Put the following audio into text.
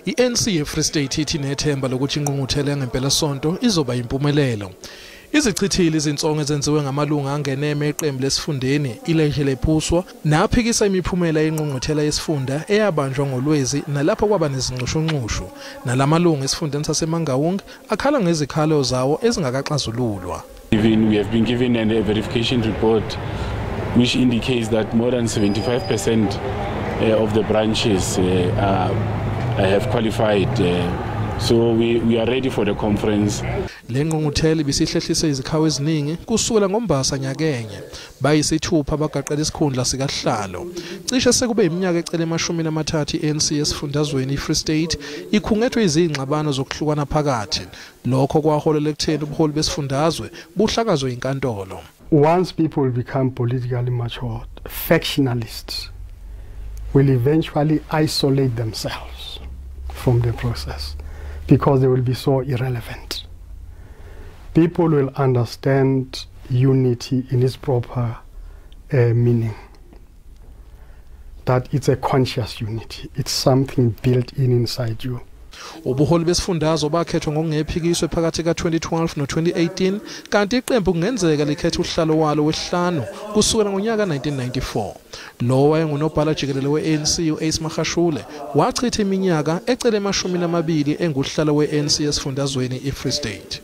I-ANC ye-Free State ithi inethemba lokuthi ingqungquthela yangempelasonto izoba yimpumelelo. Izichithile izinsongo ezenziwe ngamalungu angeneme eqembu lesifundeni iLejweleputswa naphikisa imiphumela yengqungquthela yesifunda eyabanjwa ngoLwezi nalapho kwaba nezinxushunxushu. Nalamalungu esifundeni saseMangaung akhala ngezikhalo zawo ezingakaxazululwa. Even we have been given a verification report which indicates that more than 75% of the branches have qualified. So we are ready for the conference. Le ngqungquthela ibisihlehlise izikhawu eziningi kusukela ngoMbasa nyakenye. Bayisithupha abagaqela isikhundla sikasihlalo. Cishe sekube iminyaka ecela ema-30 i-ANC esifundazweni iFree State ikhungethwe izingxabano zokuhlukana phakathi. Lokho kwaholela ekutheni ubuholi besifundazwe buhlakazwe inkantolo. Once people become politically matured, factionalists will eventually isolate themselves from the process because they will be so irrelevant. People will understand unity in its proper meaning. That it's a conscious unity. It's something built in inside you. Ubuholi besifundazwe bakhethwa ngokungephikiswe phakathi ka-2012 no-2018, kanti iqembu kungenzeka likhethe usihlalo walo wesihlanu kusukela ngonyaka 1994. Lo wayengunobhala jikelele we-ANC u-Ace Magashule wachitha iminyaka ecele ema-20 engusihlalo we-ANC esifundazweni i-Free State.